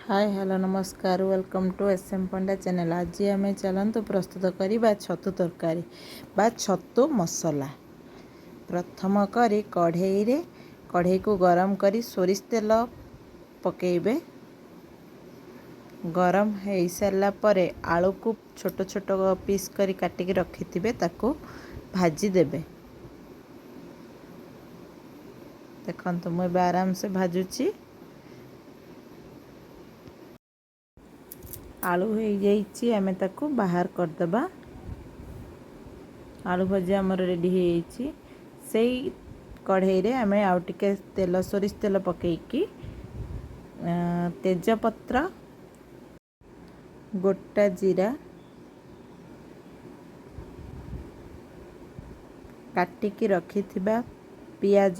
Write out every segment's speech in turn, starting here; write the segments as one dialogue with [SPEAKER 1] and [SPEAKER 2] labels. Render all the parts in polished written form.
[SPEAKER 1] ହାଏ, hello, ନମସ୍କାର। Welcome to S M Panda channel. ଆଜି ଆମେ ଚାଲନ୍ତୁ ପ୍ରସ୍ତୁତ କରିବା ଛତୁ ତରକାରୀ ବା ଛତୁ ମସଲା। ପ୍ରଥମ କରି କଢ଼େଇରେ, କଢ଼େଇକୁ ଗରମ କରି ସୋରିଷ ତେଲ ପକାଇବେ। ଗରମ ହେଇସାରିଲା ପରେ ଆଳୁକୁ ଛୋଟ ଛୋଟ ପିସ୍ କରି କାଟିକି ରଖିଥିବେ, ତାକୁ ଭାଜିଦେବେ। ଦେଖନ୍ତୁ, ମୁଁ ଏବେ ଆରାମସେ ଭାଜୁଛି। ଆଳୁ ହେଇଯାଇଛି, ଆମେ ତାକୁ ବାହାର କରିଦେବା। ଆଳୁ ଭଜା ଆମର ରେଡ଼ି ହେଇଯାଇଛି। ସେଇ କଢ଼େଇରେ ଆମେ ଆଉ ଟିକେ ତେଲ, ସୋରିଷ ତେଲ ପକାଇକି ତେଜପତ୍ର, ଗୋଟା ଜିରା, କାଟିକି ରଖିଥିବା ପିଆଜ,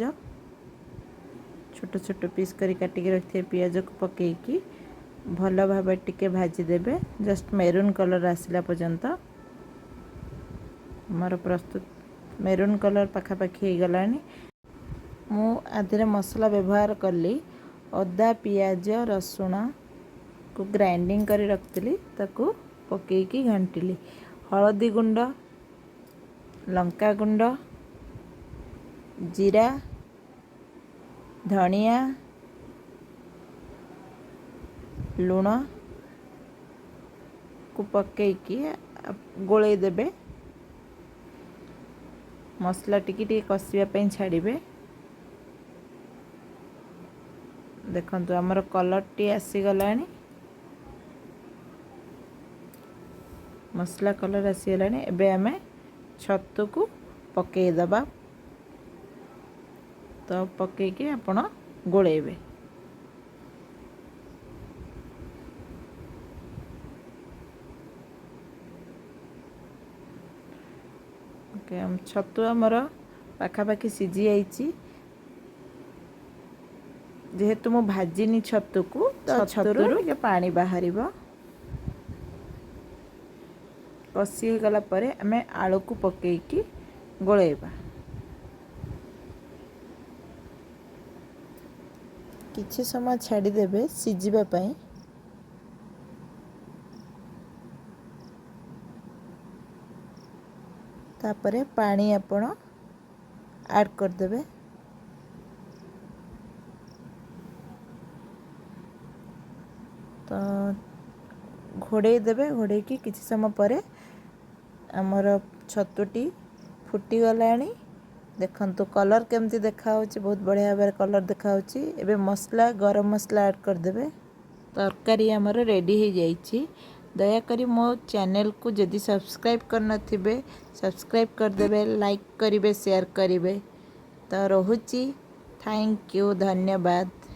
[SPEAKER 1] ଛୋଟ ଛୋଟ ପିସ୍ କରି କାଟିକି ରଖିଥିବା ପିଆଜକୁ ପକାଇକି ଭଲ ଭାବରେ ଟିକେ ଭାଜିଦେବେ, ଜଷ୍ଟ ମେରୁନ୍ କଲର୍ ଆସିଲା ପର୍ଯ୍ୟନ୍ତ। ଆମର ପ୍ରସ୍ତୁତ ମେରୁନ୍ କଲର୍ ପାଖାପାଖି ହେଇଗଲାଣି। ମୁଁ ଆ ଦେହରେ ମସଲା ବ୍ୟବହାର କଲି, ଅଦା, ପିଆଜ, ରସୁଣକୁ ଗ୍ରାଇଣ୍ଡିଙ୍ଗ କରି ରଖିଥିଲି, ତାକୁ ପକାଇକି ଘାଣ୍ଟିଲି। ହଳଦୀ ଗୁଣ୍ଡ, ଲଙ୍କା ଗୁଣ୍ଡ, ଜିରା, ଧଣିଆ, ଲୁଣକୁ ପକାଇକି ଗୋଳେଇ ଦେବେ। ମସଲା ଟିକେ ଟିକେ କଷିବା ପାଇଁ ଛାଡ଼ିବେ। ଦେଖନ୍ତୁ, ଆମର କଲର୍ଟି ଆସିଗଲାଣି, ମସଲା କଲର୍ ଆସିଗଲାଣି। ଏବେ ଆମେ ଛତୁକୁ ପକାଇଦେବା। ତ ପକାଇକି ଆପଣ ଗୋଳେଇବେ। ଓକେ, ଛତୁ ଆମର ପାଖାପାଖି ସିଝି ଯାଇଛି। ଯେହେତୁ ମୁଁ ଭାଜିନି ଛତୁକୁ, ତ ଛତୁରୁ ଟିକେ ପାଣି ବାହାରିବ। କଷି ହେଇଗଲା ପରେ ଆମେ ଆଳୁକୁ ପକାଇକି ଗୋଳେଇବା। କିଛି ସମୟ ଛାଡ଼ିଦେବେ ସିଝିବା ପାଇଁ। ତାପରେ ପାଣି ଆପଣ ଆଡ଼୍ କରିଦେବେ। ତ ଘୋଡ଼େଇ ଦେବେ। ଘୋଡ଼େଇକି କିଛି ସମୟ ପରେ ଆମର ଛତୁଟି ଫୁଟିଗଲାଣି। ଦେଖନ୍ତୁ, କଲର୍ କେମିତି ଦେଖାହେଉଛି, ବହୁତ ବଢ଼ିଆ ଭାବରେ କଲର୍ ଦେଖାହେଉଛି। ଏବେ ମସଲା, ଗରମ ମସଲା ଆଡ଼୍ କରିଦେବେ। ତରକାରୀ ଆମର ରେଡ଼ି ହେଇଯାଇଛି। ଦୟାକରି ମୋ ଚ୍ୟାନେଲକୁ ଯଦି ସବସ୍କ୍ରାଇବ୍ କରିନଥିବେ, ସବସ୍କ୍ରାଇବ୍ କରିଦେବେ, ଲାଇକ୍ କରିବେ, ସେୟାର କରିବେ। ତ ରହୁଛି, thank you, ଧନ୍ୟବାଦ।